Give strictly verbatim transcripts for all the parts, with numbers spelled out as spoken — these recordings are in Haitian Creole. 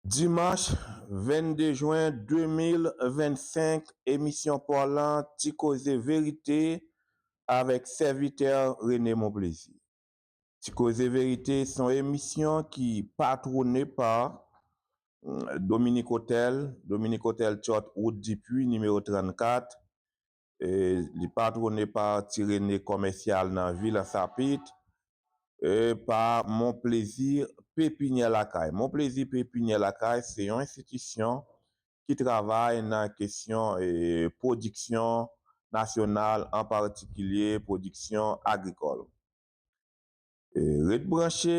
Dimanch vennde jen de mil vennsenk, emisyon pa w lan Ti Koze Verite avèk sèvitè René Monplaisir. Ti Koze Verite se yon emisyon ki patwone pa mm, Dominique Hotel, Dominique Hotel Chot, wout Dipuy, nimewo trannkat. E, li patwone pa Ti Rene Kòmèsyal nan vil Ansapit, e, pa Mon Plezi Pepinyè Lakay. Mon Plezi Pepinyè Lakay se yon enstitisyon ki travay nan kesyon, e, pwodiksyon nasyonal, an patikilye pwodiksyon agrikòl. E, ret branche,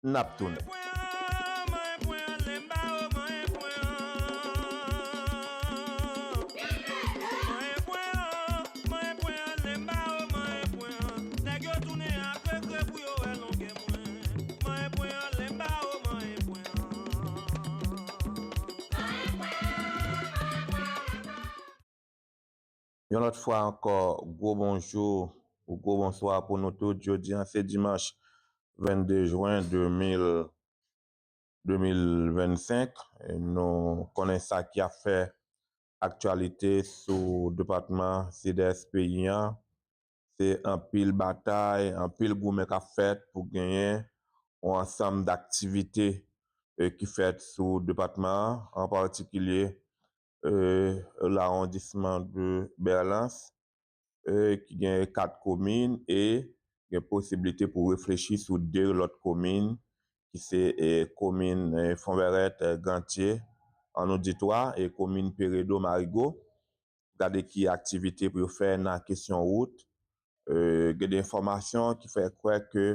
n ap tounen. Yon lòt fwa ankò, gwo bonjou ou gwo bonswa pou nou tout. Jodi a se dimanch vennde jen de mil, de mil vennsenk. E nou konnen sa ki ap fè aktyalite sou depatman Sidès peyi a. Se anpil batay, anpil goumen k ap fèt pou genyen yon ansanm daktivite, e, ki fèt sou depatman an, an patikilye, e, lawondisman de Bèlans, e, ki gen kat komin e gen posiblite pou reflechi sou de lòt komin, ki se, e, komin, e, Fonvèrèt, e, Gantye, an nou di twa, e komin Peredo, Marigo. Gade ki aktivite pou yo fè nan kesyon wout. E, gen de enfòmasyon ki fè kwè ke,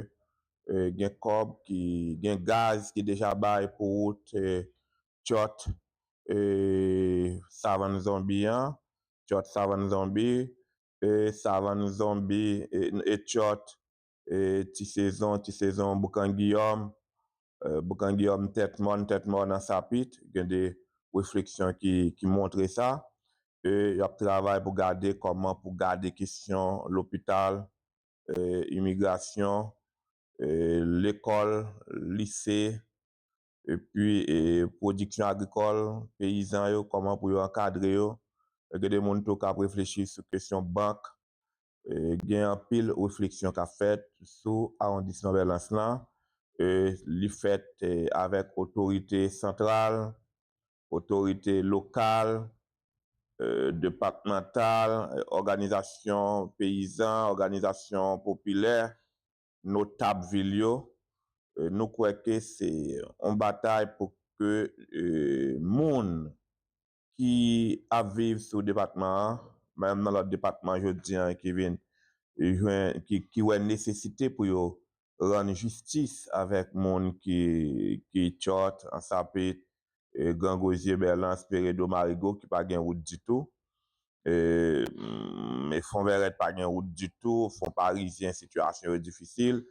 e, gen kòb ki, gen gaz ki deja bay pou wout, e, Chot, e, Savann Zonbi an, Chot Savann Zonbi, e, Savann Zonbi, e, e Chot, e, Ti Sezon, Ti Sezon, Boukan Giyòm, e, Boukan Giyòm, Tèt Mòn, Tèt Mòn, Ansapit. Gen de refleksyon ki, ki montre sa. E, y ap travay pou gade kòman pou gade kesyon lopital, e, imigrasyon, e, lekòl, lise, epi, e, pwodiksyon agrikòl, peyizan yo, kòman pou yo ankadre yo. E, gen de moun tou k ap reflechi sou kesyon bank. E, gen anpil refleksyon k ap fèt sou awondisman Bèlans lan. E, li fèt, e, avèk otorite santral, otorite lokal, e, depatmantal, e, òganizasyon peyizan, òganizasyon popilè, notab vil yo. E, nou kwè ke se yon batay pou ke, e, moun ki ap viv sou depatman an, menm nan lòt depatman jodi a ki vin jwenn, ki, ki wè nesesite pou yo rann jistis avèk moun ki, ki Chot, Ansapit, e, Gran Gwozye, Bèlans, Peredo, Marigo, ki pa gen wout ditou. E, mm, e Fonvèrèt pa gen wout ditou, Fon Parizyen, sitiyasyon yo difisil.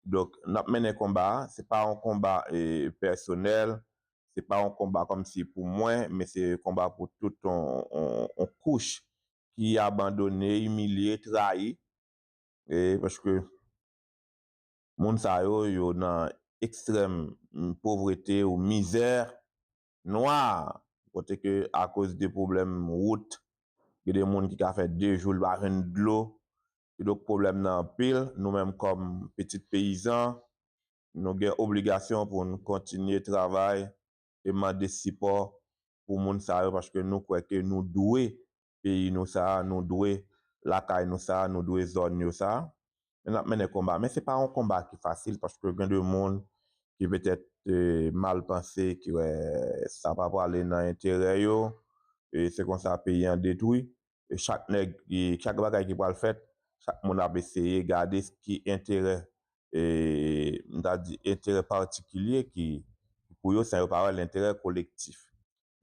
Donk, n ap mennen konba a. Se pa yon konba, e, pèsonèl, se pa yon konba kòmsi pou mwen, men se konba pou tout yon, yon, yon kouch ki abandone, imilye, trayi. E paske moun sa yo, yo nan ekstrèm, mm, povrete ou mizè nwa, kote ke akoz de pwoblèm wout, gen de moun ki ka fè de jou l pa jwenn dlo. Kidonk pwoblèm nan anpil. Nou menm kòm pitit peyizan, nou gen obligasyon pou n kontinye travay e mande sipò pou moun sa yo, paske nou kwè ke nou dwe peyi nou sa a, nou dwe lakay nou sa a, nou dwe zòn yo sa a. Men n ap mennen konba. Men se pa yon konba ki fasil, paske gen de moun ki petèt, e, mal panse, ki wè sa pa prale nan enterè yo. E se konsa peyi an detwi. E chak nèg, e chak bagay ki pral fèt, chak moun ap eseye gade ki enterè, e, m ta di enterè patikilye ki, ki pou yo, san yo pa wè lenterè kolektif.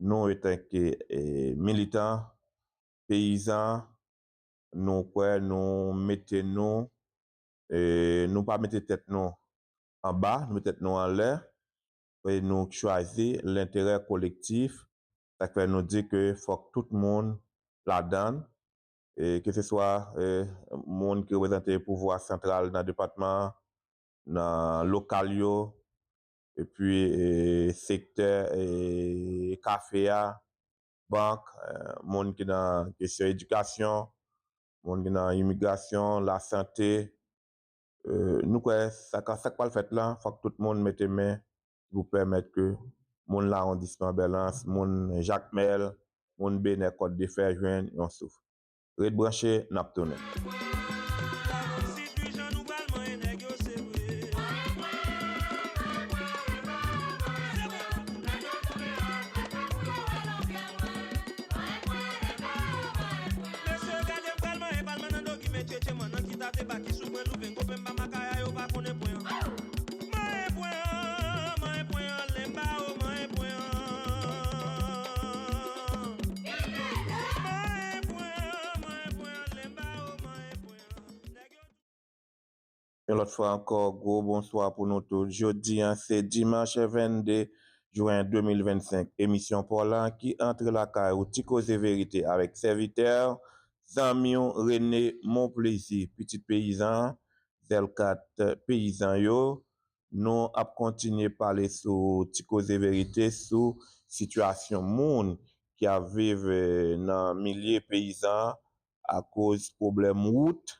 Nou, etanke, e, militan, peyizan, nou kwè, nou mete nou, e, nou pa mete tèt nou anba, nou mete tèt nou anlè, e nou chwazi lenterè kolektif. Sa k fè nou di ke fòk tout moun ladan l, e keseswa, e, moun ki reprezante pouvwa santral nan depatman an, nan lokal yo, epi e, sektè e, kafe a, bank, e, moun ki nan kesyon edikasyon, moun ki nan imigrasyon, lasante. E, nou kwè sa ka, sa k pral fèt la, fòk tout moun mete men pou pèmèt ke moun lawondisman Bèlans, moun Jakmèl, moun Benè Kòt de Fè jwenn yon souf. Ret branche, n ap tounen. Yon lòt fwa ankò, gwo bonswa pou nou tout. Jodi a, se dimanch vennde jen de mil vennsenk. Emisyon pa w la ki antre lakay ou, Ti Koze Verite avèk sèvitè, zanmi w, René Monplezi, pitit peyizan, zèl kat peyizan yo. Nou ap kontinye pale sou Ti Koze Verite, sou sitiyasyon moun ki ap viv e, nan milye peyizan akoz pwoblèm wout,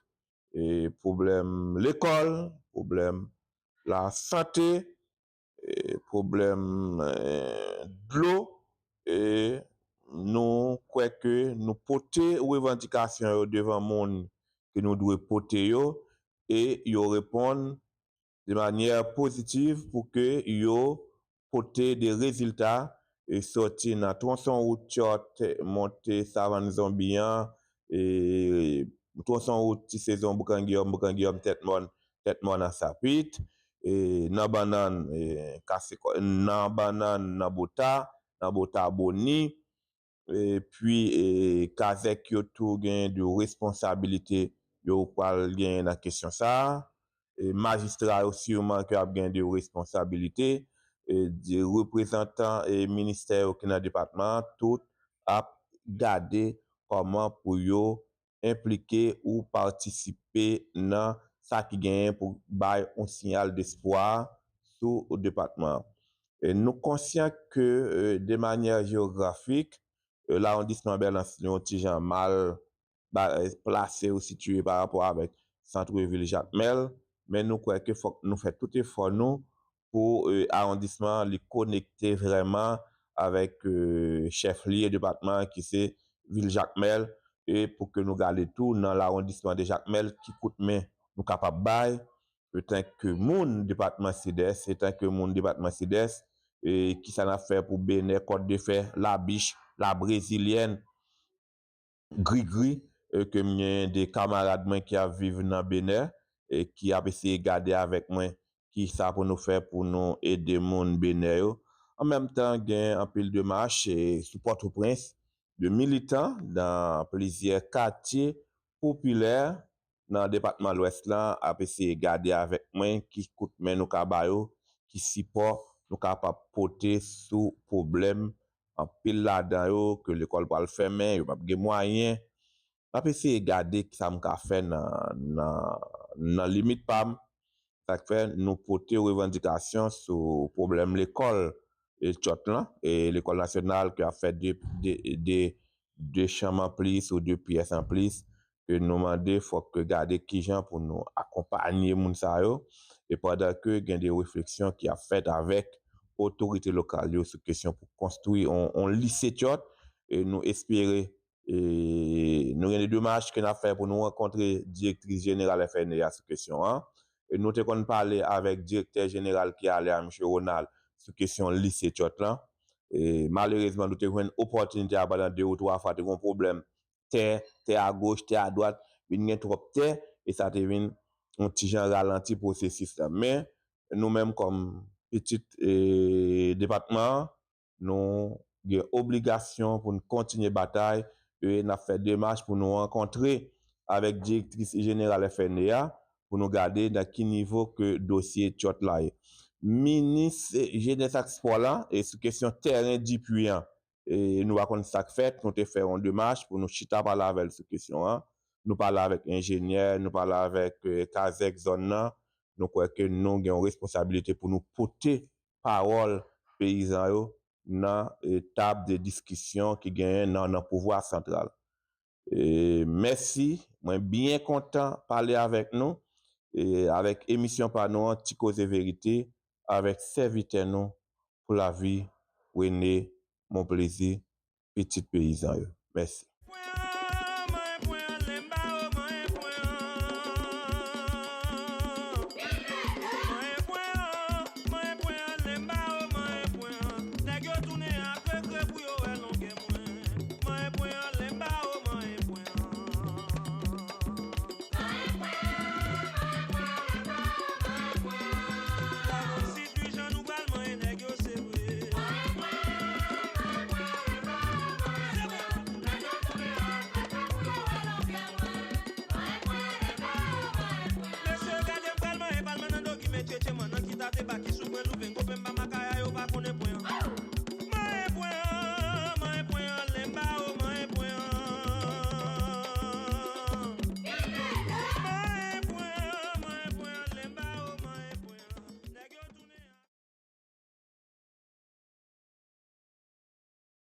e, pwoblèm lekòl, pwoblèm lasante, e, pwoblèm e, dlo. E, nou kwè ke nou pote revandikasyon yo devan moun ke nou dwe pote yo, e yo reponn de manyè pozitiv pou ke yo pote de rezilta, e sòti nan twonson wout Chòt, monte Savann Zonbi an, e twonson wout Ti Sezon, Boukan Giyòm, Boukan Giyòm, Tèt Mòn, Tèt Mòn a Sapit, e nan Bannann, e kase kò, nan Bannann, nan Bota, nan Bota Boni, epi e, kazèk yo tou genyen de responsabilite yo pral genyen nan kesyon sa a. E, majistra yo siman ke ap genyen de responsabilite. E, de reprezantan e, ministè yo ki nan depatman an, tout ap gade kòman pou yo enplike ou patisipe nan sa ki genyen pou bay yon siyal despwa sou depatman an. E, nou konsyan ke e, de manyè jewografik, e, lawondisman Bèlans yon ti jan mal ba- plase ou sitiye pa rapò avèk sant vil Jakmèl, men nou kwè ke fòk nou fè tout efò nou pou e, awondisman an li konekte vrèman avèk e, chèf lye depatman an ki se vil Jakmèl, e pou ke nou gade tou nan lawondisman de Jakmèl ki kout men nou kapab bay, etanke moun depatman Sidès, etanke moun depatman Sidès, e kisa n ap fè pou Benè, Kòt de Fè, Labich, Labrezilyen, Grigri, e ke m gen de kamarad mwen ki ap viv nan Benè, e ki ap eseye gade avèk mwen kisa pou nou fè pou nou ede moun Benè yo. An menm tan, gen anpil demach e, sou Pòtoprens, de militan nan plizyè katye popilè nan depatman Lwès lan ap eseye gade avèk mwen ki kout men nou ka ba yo, ki sipò nou kapab pote sou pwoblèm anpil ladan yo, ke lekòl pral fèmen, yo p ap gen mwayen. M ap eseye gade kisa m ka fè nan, nan, nan limit pa m. Sa k fè nou pote revandikasyon sou pwoblèm lekòl e Chòt lan, e lekòl nasyonal ki ap fè de, de, de, de chanm anplis ou de pyès anplis, ke nou mande fòk ke gade kijan pou nou akonpanye moun sa yo, e pandan ke gen de refleksyon ki ap fèt avèk otorite lokal yo sou kesyon pou konstwi on, on lise Chòt, e nou espere, e nou gen de demach ke n ap fè pou nou rankontre direktris jeneral F N E a sou kesyon an. E nou te konn pale avèk direktè jeneral ki ale a, mesye Ronald, sou kesyon lise Chòt lan. E malerezman, nou te jwenn opòtinite a pandan de ou twa fwa, te gen pwoblèm tè, tè agoch, tè adwat, vin gen twòp tè, e sa te vin yon ti jan ralanti pwosesis la. Men, nou menm kòm pitit e, depatman an, nou gen obligasyon pou n kontinye batay, e n ap fè demach pou nou rankontre avèk direktris jeneral F N E a, pou nou gade nan ki nivo ke dosye Chòt la ye. Minis jenès ak spò la, e sou kesyon tèren Dipui an, e nou pa konn sa k fèt, nou te fè yon demach pou nou chita pale avè l sou kesyon an. Nou pale avèk enjenyè, nou pale avèk e, kazèk zòn nan. Nou kwè ke nou gen yon responsabilite pou nou pote pawòl peyizan yo nan e, tab de diskisyon ki genyen nan, nan pouvwa santral. E, mèsi, mwen byen kontan pale avèk nou e, avèk emisyon pa nou an, Ti Koze Verite, avèk sèvitè nou pou lavi, René Monplaisir, pitit peyizan yo. Mèsi.